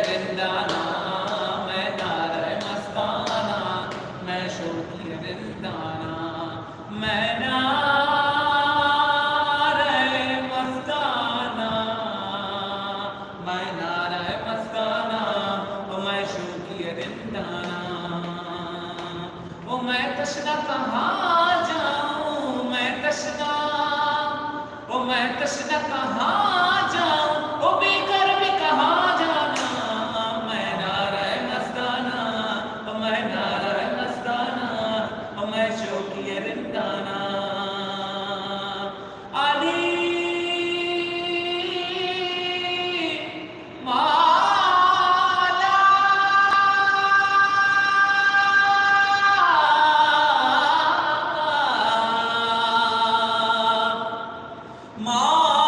رندانا، مئے نعرہ مستانا، مئے شوقی رندانا، مئے نعرہ مستانا، مئے نعرہ مستانا، او مئے شوقی رندانا۔ او میں تشنہ کہاں جاؤں، میں تشنہ، او میں تشنہ کہاں جاؤں، او بے گھر بھی کہاں جانا، میں نعرہ مستانا، او میں نعرہ مستانا، او میں شوقی رندانا۔ علی مولا۔ مولا۔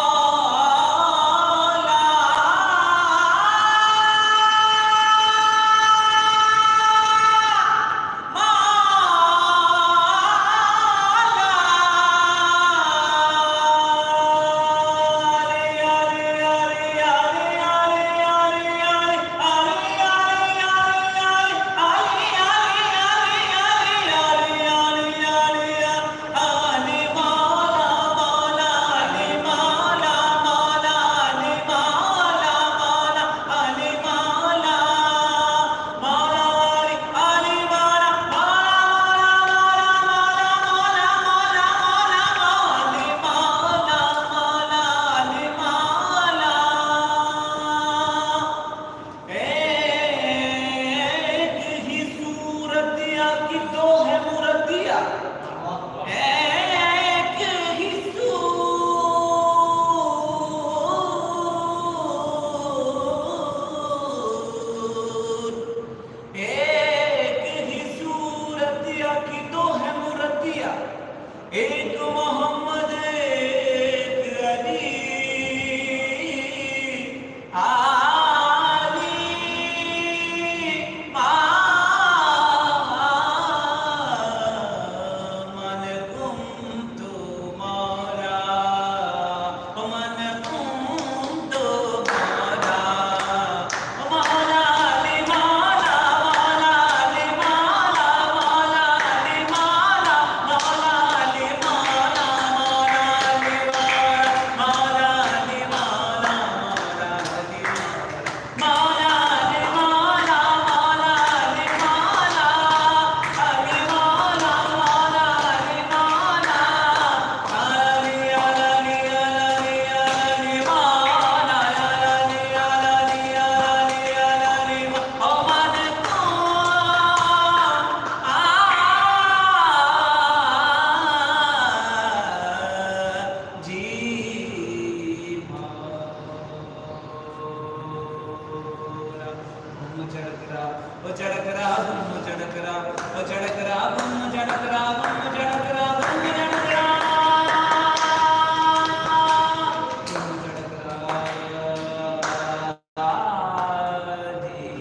ایک ہی صورت یا کہ دو ہے مورتیا، ایک ہی صورت، ایک ہی صورت یا کہ دو ہے مورتیا، ایک محمد ایک علی۔ علی ما من کنت مولا، من کنت مولا، مولا علی مولا، مولا علی مولا، مولا علی مولا، مولا علی مولا، مولا علی مولا، مولا علی مولا، مولا علی مولا۔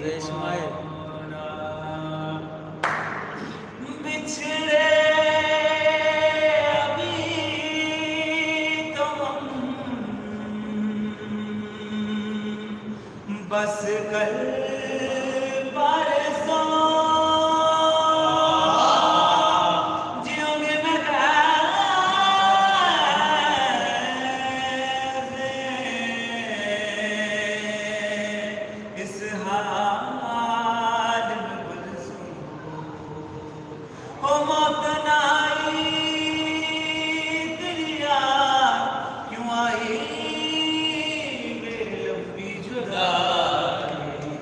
ریشمائے۔ بچھڑے ابھی تو ہم، بس کل پرسوں جیوں گے میں غیر اس حال میں پرسوں۔ او موت نہ آئی تیری یاد، کیوں آئی بے لمبی جدائی؟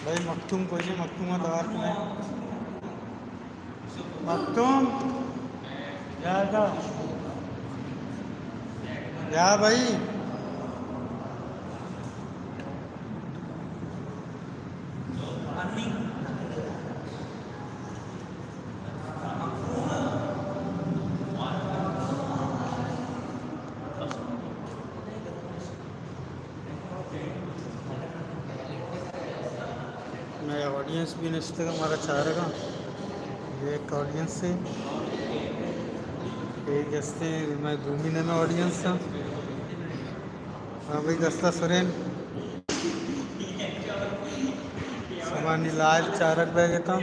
بھائی مکتوم کجے؟ مکتوم ءَ توار کنے۔ مکتوم، بیا ادا۔ بیا بھائی۔ مئے آڈینس بھی نشتگ، مارا چارگا۔ یہ ایک آڈینس ہے، ایک ہستے مئے دومی نمے آڈینس ہے۔ ہاں بھائی، دستا سرین۔ سمانی لائیو چارگ بیگ اتاں۔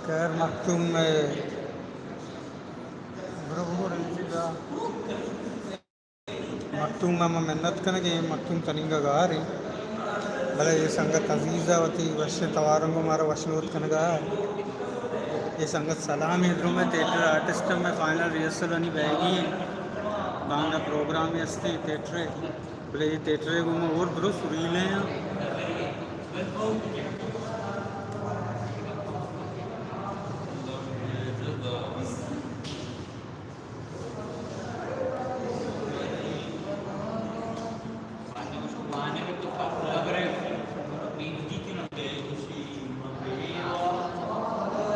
خیر، مکتوم ءَ برو برو رنجی دا۔ مکتوم ءَ ما منت کنگ ءَ، مکتوم تنینگا گار ایں۔ بلے اے سنگت عزیز ءَ وتی وشیں توارنگ ءَ مارا وشنود کنگ ءَ۔ اے سنگت سلام ایں، درو مئے تھیٹر آرٹسٹ ءَ، مئے فائنل ریہرسل انی بیگی ایں۔ باندا پروگرامے ہستیں تھیٹر ءِ۔ بلے اے تھیٹر ءَ گوں ما اور درو سریلیں آں۔